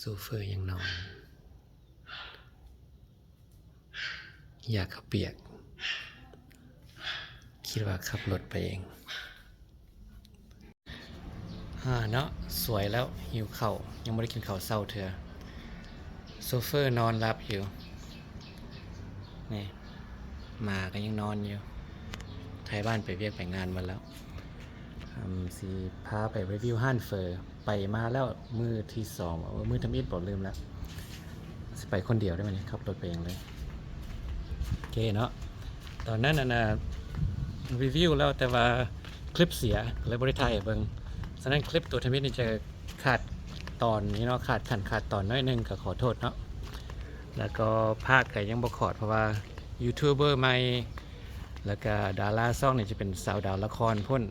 ໂຊເຟີຍັງນອນ ຢາກເຂົ້າປຽກ ຄິດວ່າຂັບລົດໄປເອງ. ອາ ເນາະ ສວຍແລ້ວ ຫິວເຂົ້າ ຍັງບໍ່ໄດ້ກິນເຂົ້າເຊົ້າເທື່ອ. ໂຊເຟີນອນຫຼັບຢູ່ ນີ້ ໝາກໍຍັງນອນຢູ່ ໄທບ້ານໄປວຽກໄປງານໝົດແລ້ວ. ອາ ຊິພາໄປຣີວິວຮ້ານເຝີ ໄປມາແລ້ວມື້ທີສອງ ເອີ ມື້ທຳອິດບໍ ລືມແລ້ວ. ຊິໄປຄົນດຽວໄດ້ມື້ນີ້ ຂັບລົດໄປເອງເລີຍ. ໂອເຄເນາະ ຕອນນັ້ນ ອັນນ່າ ຣີວິວແລ້ວ ແຕ່ວ່າຄລິບເສຍ ກໍເລີຍບໍ່ໄດ້ຖ່າຍໃຫ້ເບິ່ງ. ສະນັ້ນຄລິບຕົວທຳອິດນີ້ຈະຂາດຕອນນີ້ເນາະ ຂາດຂັ້ນຂາດຕອນໜ້ອຍໜຶ່ງ ກໍຂໍໂທດເນາະ. ແລ້ວກໍພາກກໍຍັງບໍ່ຂອດ ເພາະວ່າຢູທູບເບີໃໝ່ ແລ້ວກໍດາລາຊ່ອງນີ້ຈະເປັນສາວດາວລະຄອນພຸ້ນ.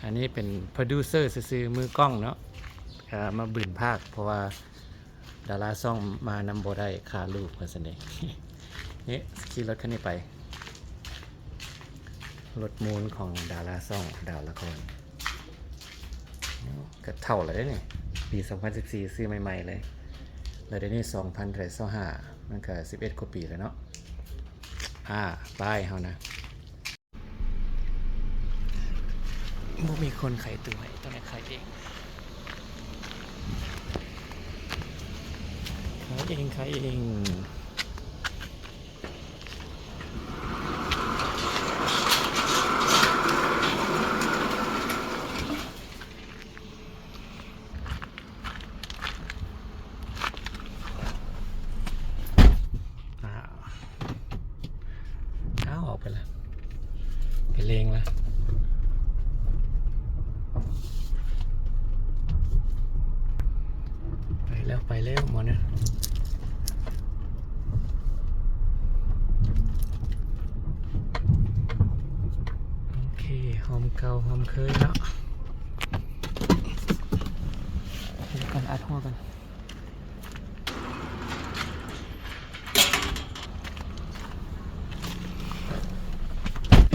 ອັນນີ້ເປັນໂປຣດິວເຊີຊື່ໆ ມືກ້ອງເນາະ ກໍມາບືນພາກ ເພາະວ່າ ດາລາຊ່ອງມານຳບໍ່ໄດ້ ຄາລູກວ່າຊັ້ນເດ. ນີ້ຂີ່ລົດຄັນນີ້ໄປ ລົດມູນຂອງດາລາຊ່ອງ ດາວລະຄອນ ກໍເຖົ້າແລ້ວເດ້ນີ້ ປີສອງພັນສິບສີ່ ຊື້ໃໝ່ໆເລີຍ ແລ້ວດຽວນີ້ສອງພັນຊາວຫ້າ ມັນກໍສິບເອັດກວ່າປີແລ້ວເນາະ. ອາ ໄປເຮົານະ. ບໍ່ມີຄົນໄຂຕູ້ໃຫ້ ຕ້ອງໄດ້ໄຂເອງ ໄຂເອງ ໄຂເອງ. ອ້າວ ອ້າວ ອອກໄປລະ ໄປເລັ່ງລະ ໄປແລ້ວ ໄປແລ້ວໝໍນະ. ໂອເຄ ຮ່ອມເກົ່າຮ່ອມເຄີຍເນາະ. ດຽວກ່ອນ ອັດຫົວກ່ອນ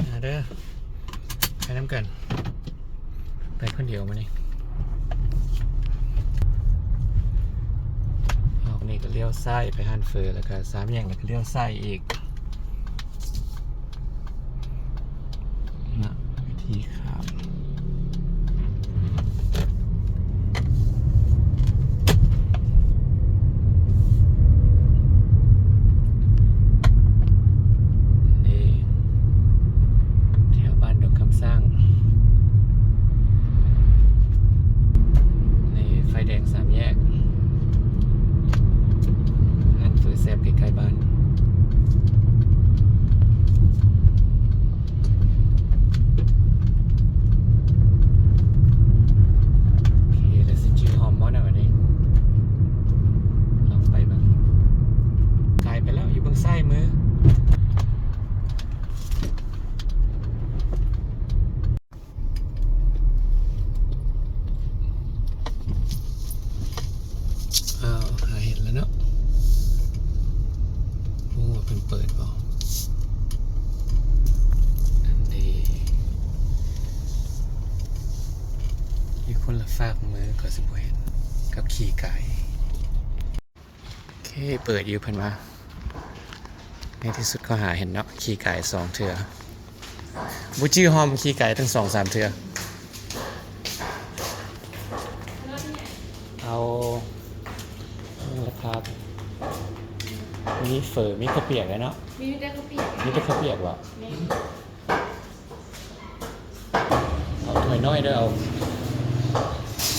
ມາເດີ ໄປນຳກັນ ໄປຄົນດຽວມື້ນີ້. ອອກນີ້ກໍລ້ຽວຊ້າຍໄປຮ້ານເຝີ ແລ້ວກໍສາມແຍກ ແລ້ວກໍລ້ຽວຊ້າຍອີກ. ນະ ວິທີຂ້າມ ນີ້ ແຖວບ້ານດົງຄຳສ້າງ ນີ້ ໄຟແດງສາມແຍກ. ຮ້ານເຝີແຊບໃກ້ໆບ້ານ. ໂອເຄ ແລ້ວຊິຈື່ຮ່ອມບໍ່ນະບັດນີ້ ລອງໄປເບິ່ງ. ກາຍໄປແລ້ວ ຢູ່ເບື້ອງຊ້າຍມື. ອ້າວ ຫາເຫັນແລ້ວເນາະ. ຮູ້ວ່າເພິ່ນເປີດບໍ່? ອັນເດ ຢູ່ຄົນລະຟາກມືກໍຊິບໍ່ເຫັນກັບຂີ່ກາຍ. ໂອເຄ ເປີດຢູ່ເພິ່ນວ່າ. ໃນທີ່ສຸດກໍຫາເຫັນເນາະ ຂີ່ກາຍສອງເທື່ອ. ບໍ່ຈື່ຮ່ອມຂີ່ກາຍຕັ້ງສອງສາມເທື່ອ. ເອົາລາຄາ ມີເຝີ ມີເຂົ້າປຽກແລ້ວເນາະ. ມີແຕ່ເຂົ້າປຽກ ມີແຕ່ເຂົ້າປຽກຫວາ? ແມ່ນ. ເອົາຖ້ວຍນ້ອຍເດີ ເອົາ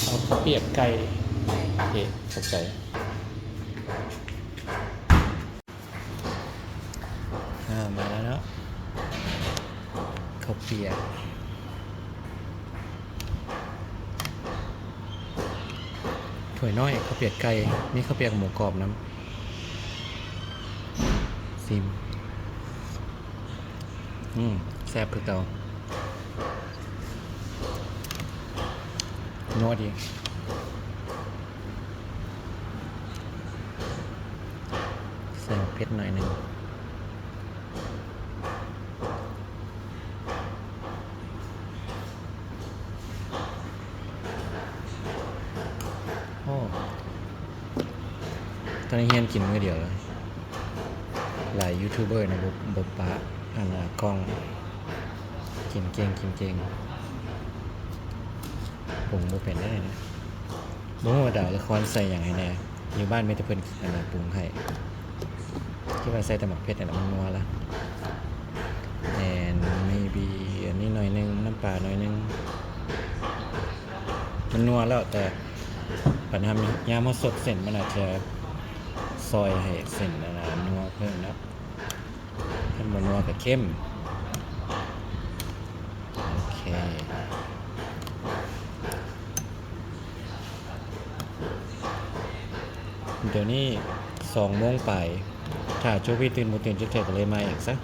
ເອົາເຂົ້າປຽກໄກ່. ໂອເຄ ຂອບໃຈ. ອາ ມາແລ້ວເນາະ ເຂົ້າປຽກ ຖ້ວຍນ້ອຍ ເຂົ້າປຽກໄກ່ ມີເຂົ້າປຽກໝູກອບນຳ. ຊີມ. ອືມ ແຊບຄືເກົ່າ ນົວດີ. ໃສ່ໝາກເຜັດໜ້ອຍໜຶ່ງ. ໂອ້ ອັນນີ້ຮຽນກິນມື້ດຽວ ຫຼາຍຢູທູບເບີນະ ບໍ່ ບໍ່ປະອັນນ່າກ້ອງ ກິນເກັ່ງ ກິນເກັ່ງ ປຸງບໍ່ເປັນເດ້ນີ້ ບໍ່ຮູ້ວ່າດາວລະຄອນໃສ່ຫຍັງໃຫ້ແດ່ ຢູ່ບ້ານມີແຕ່ເພິ່ນອັນນ່າປຸງໃຫ້ ຄິດວ່າໃສ່ແຕ່ໝາກເຜັດນີ້ລະ ມັນນົວລະ and maybe ອັນນີ້ໜ້ອຍໜຶ່ງ ນ້ຳປາໜ້ອຍໜຶ່ງ ມັນນົວແລ້ວ ແຕ່ບັດຍາມ ຍາມເຮົາສົດເສັ້ນ ມັນອາດຈະຊ່ອຍໃຫ້ເສັ້ນອັນນ່ານົວເພີ່ມເນາະ ຄັນບໍ່ນົວກໍເຄັມ ໂອເຄ ດຽວນີ້ສອງໂມງປາຍ ຖ້າໂຈວີຕື່ນບໍ່ຕື່ນຈັກເທື່ອກໍເລີຍມາເອງຊະ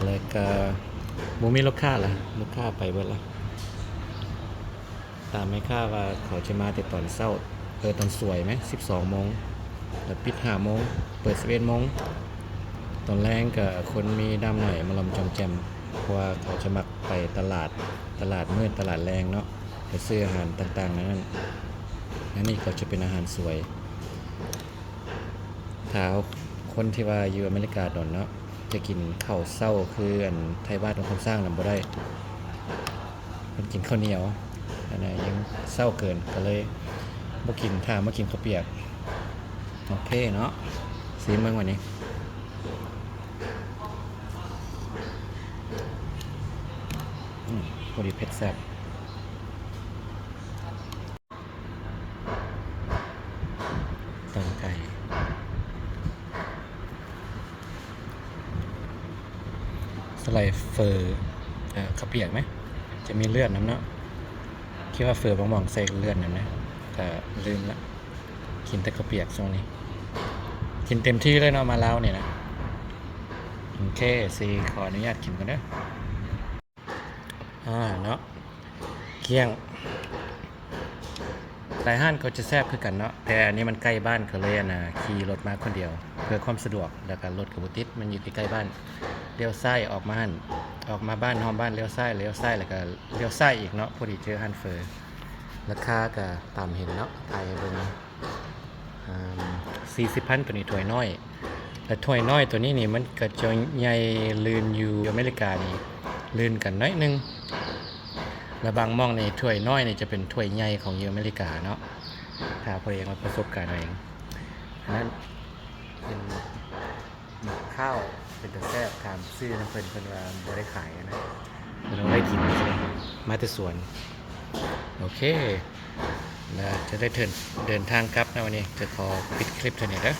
ແລ້ວກໍບໍ່ມີລູກຄ້າລະ ລູກຄ້າໄປເບິດລະ ຕາມແມ່ຄ້າວ່າເຂົາຈະມາແຕ່ຕອນເຊົ້າ ເອີ ຕອນສວຍແມະ ສິບສອງໂມງ ແລ້ວປິດຫ້າໂມງ ເປີດສິບເອັດໂມງ ຕອນແລງກໍຄົນມີດຳໜ້ອຍ ມາຫຼໍ່ມຈອມແຈ່ມ ເພາະວ່າເຂົາຈະມັກໄປຕະຫຼາດ ຕະຫຼາດມືດ ຕະຫຼາດແລງເນາະ ໄປຊື້ອາຫານຕ່າງໆ ນັ້ນ ອັນນີ້ກໍຈະເປັນອາຫານສວຍ ຖ້າຄົນທີ່ວ່າຢູ່ອາເມລິກາດົນເນາະ ຈະກິນເຂົ້າເຊົ້າຄືອັນໄທບ້ານຕົງຄຳສ້າງນຳບໍ່ໄດ້ ເພິ່ນກິນເຂົ້າໜຽວ ອັນນັ້ນຍັງເຊົ້າເກີນ ກໍເລີຍບໍ່ກິນ ຖ້າມາກິນເຂົ້າປຽກ ໂອເຄເນາະ ຊີມເບິ່ງບາດນີ້ ອືມ ພໍດີເຜັດແຊບ. ຕຳໄກ່ ສະໄລເຝີ ເອີ ເຂົ້າປຽກນະ ຈະມີເລືອດນຳເນາະ ຄິດວ່າເຝີບາງໝ່ອງໃສ່ເລືອດນຳນະ ກະລືມລະ ກິນແຕ່ເຂົ້າປຽກຊ່ວງນີ້ ກິນເຕັມທີ່ເລີຍເນາະ ມາລາວນີ້ນະ ໂອເຄ ຊິຂໍອະນຸຍາດກິນກ່ອນເດີ. ອາ ເນາະ ກ້ຽງ ຫຼາຍຮ້ານກໍຈະແຊບຄືກັນເນາະ ແຕ່ອັນນີ້ມັນໃກ້ບ້ານ ກໍເລີຍ ອັນນ່າ ຂີ່ລົດມາຄົນດຽວ ເພື່ອຄວາມສະດວກ ແລ້ວກໍລົດກໍບໍ່ຕິດ ມັນຢູ່ໃກ້ໆບ້ານ ລ້ຽວຊ້າຍອອກມາຫັ້ນ ອອກມາບ້ານ ອ້ອມບ້ານ ລ້ຽວຊ້າຍ ລ້ຽວຊ້າຍ ແລ້ວກໍລ້ຽວຊ້າຍອີກເນາະ ພໍດີເຈີຮ້ານເຝີ ລາຄາກໍຕາມເຫັນເນາະ ຖ່າຍໃຫ້ເບິ່ງ ອາ ສີ່ສິບພັນ ໂຕນີ້ຖ້ວຍນ້ອຍ ແລະ ຖ້ວຍນ້ອຍໂຕນີ້ນີ້ ມັນກໍຈະໃຫຍ່ລື່ນຢູ່ອາເມລິການີ້ ລື່ນກັນໜ້ອຍໜຶ່ງ ແລະ ບາງໝ່ອງນີ້ຖ້ວຍນ້ອຍນີ້ຈະເປັນຖ້ວຍໃຫຍ່ຂອງຢູ່ອາເມລິກາເນາະ ຖ້າຜູ້ໃດຢາກມາປະສົບການເອົາເອງ ອັນນັ້ນເປັນ ຂ້າວເປັນຕາແຊບ ຖາມຊື້ນຳເພິ່ນ ເພິ່ນວ່າບໍ່ໄດ້ຂາຍນະ ເພິ່ນເອົາໄວ້ກິນ ມາແຕ່ສວນ ໂອເຄ ແລ້ວຈະໄດ້ເດີນ ເດີນທາງກັບນະ ວັນນີ້ຈະຂໍປິດຄລິບເທົ່ານີ້ເດີ.